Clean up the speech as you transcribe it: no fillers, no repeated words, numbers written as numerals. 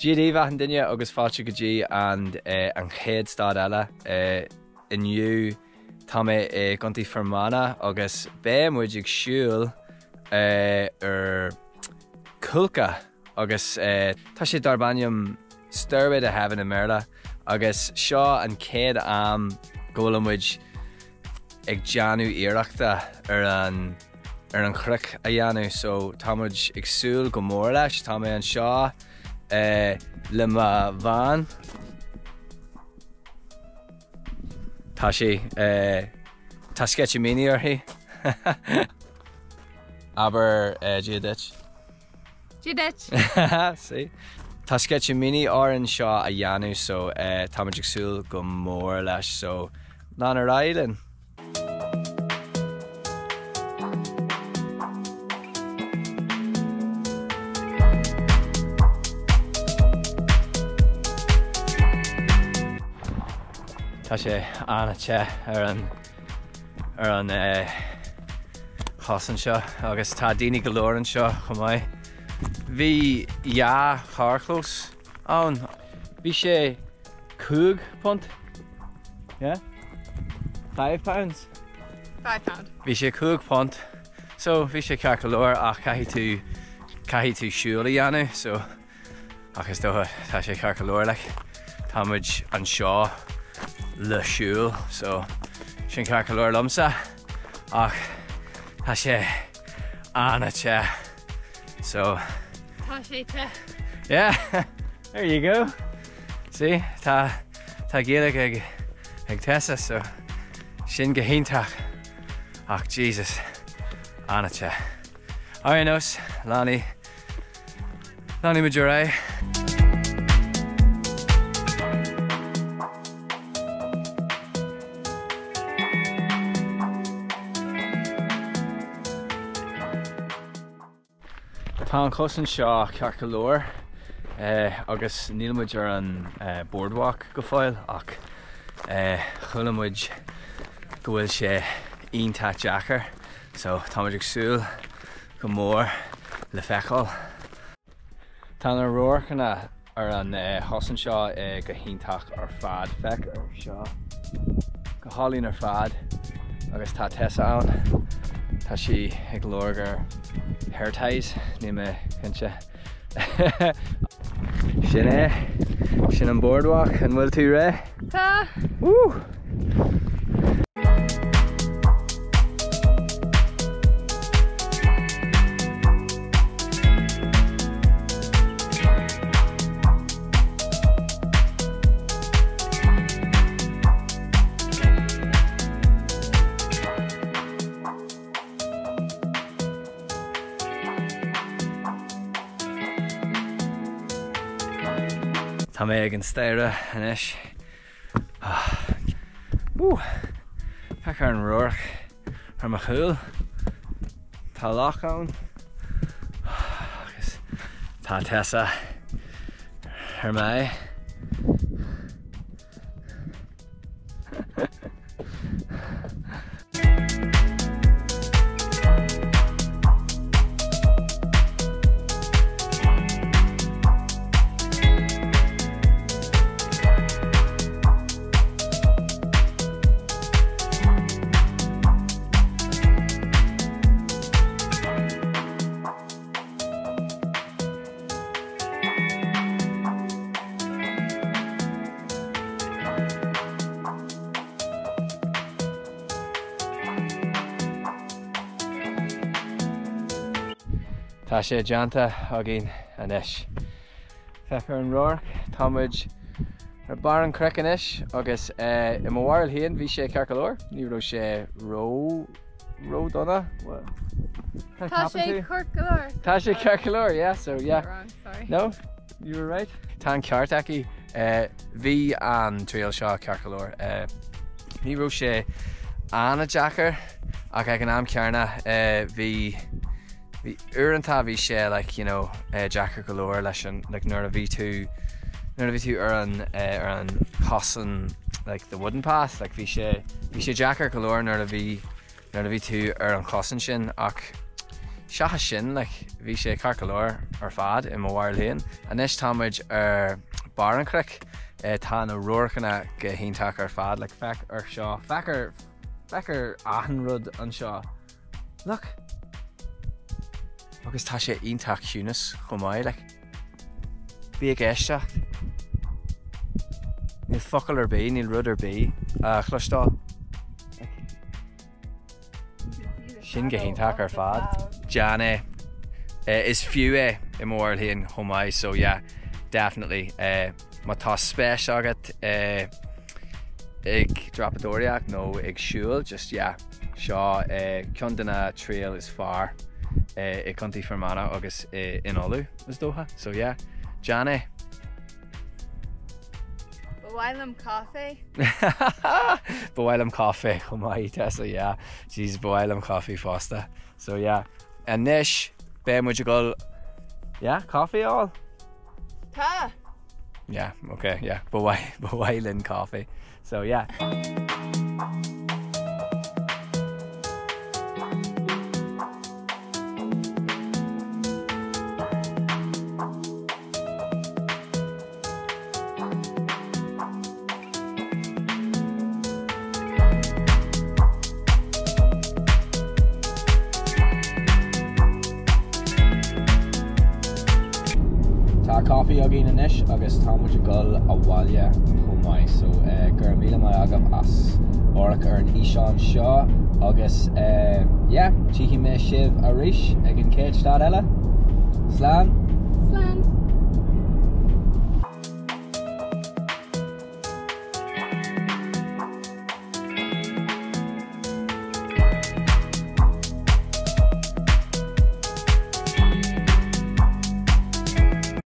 Dia daoibh achan duine agus fáilte go dtí an an chéad stad eile. Inniu tá mé i gContae Fermanagh agus beidh muid ag siúl ar Cuilce agus tá sé darb ainm Stairway to Heaven i mBéarla agus seo an chéad am go bhfuil muid ag déanamh iarrachta ar an ar an chnoc a dhéanamh so tá muid ag súil go mór leis. Tá mé anseo le mo bhean. Tá sí tá sceitimíní uirthi. Abair Dia duit. Dia duit! See? Tá sceitimíní orainn seo a dhéanamh so táimid ag súil go mór leis so lean ar aghaidh linn! Tá sé an-te ar an ar an chosán seo agus tá daoine go leor anseo chomh maith. Bhí dhá charrchlós ann. Bhí sé £5. Yeah? £5? £5. Bhí sé £5. So bhí sé ceart go leor ach caithfidh tú caithfidh tú siúl a dhéanamh so Ach is dócha tá sé ceart go leor like tá muid anseo le siúl so sin ceart go leor liomsa ach tá sé an-te so Tá sé te. Yeah, there you go. See, tá tá Gaeilge ag ag Tessa so sin go hiontach ach Jesus an-te. Ar aon nós, leanfaidh leanfaidh muid ar aghaidh. Tá an cosán seo ceart go leor agus níl muid ar an boardwalk go fóill ach chuala muid go bhfuil sé iontach deacair. So táimid ag súil go mór le feiceáil. Tá na radharcanna ar an chosán seo go hiontach ar fad. Féach ar seo. Go hálainn ar fad. Agus tá Tessa ann. Tá sí ag lorg ar hair ties, níl mé cinnte. Sin é. Sin an boardwalk. An bhfuil tú réidh? Tá! Woo! Tá mé ag an staighre anois. Woo! Féach ar an radharc ar mo chúl. Tá loch ann. Agus tá Tessa ar m'aghaidh. Tá sé déanta againn anois. Féach ar an radharc, tá muid ar barr an chnoic anois agus eh, i mo bharúil féin bhí sé ceart go leor, ní raibh sé ró ró dona. Tá sé ceart go leor. Tá sé ceart go leor, yeah, so yeah. Wrong, sorry. No? You were right. Tá an ceart aici. Bhí an triail seo ceart go leor. Ní raibh sé an-deacair ach ag an am céanna bhí bhí uaireanta bhí sé like you know deacair go leor leis an like nuair a bhí tú nuair a bhí tú ar an ar an cosán like the wooden path like bhí sé bhí sé deacair go leor nuair a bhí nuair a bhí tú ar an chosán sin ach. Seachas sin, like, bhí sé ceart go leor ar fad i mo bharúil féin. Anois tá muid ar barr an chnoic. Tá na radharcanna go hiontach ar fad, like, féach ar seo, féach ar, féach ar achan rud anseo. Look! Agus tá sé iontach ciúnas chomh maith, like. Bí ag éisteacht. Níl focal ar bith, níl rud ar bith á chloisteáil. Sin go hiontach ar fad. Déan é. Is fiú é i mo bharúil féin chomh maith so yeah, definitely. Má tá spéis agat ag dreapadóireacht nó ag siúl just yeah, seo ceann de na trail is fearr i gContae Fear Manach agus in Uladh is dócha. So yeah, déan é. Ba mhaith liom caife. Ba mhaith liom caife chomh maith Tessa, yeah. Jeez, ba mhaith liom caife fosta. So yeah. Anois, beidh muid ag dul, yeah, caife a fháil? Tá! Yeah, okay, yeah. Ba mhaith, ba mhaith linn caife. So yeah. Tá caife againn anois agus tá muid ag dul abhaile chomh maith so go raibh míle maith agaibh as amharc ar an fhíseán seo agus yeah, tchífidh mé sibh arís ag an chéad stad eile. Slán!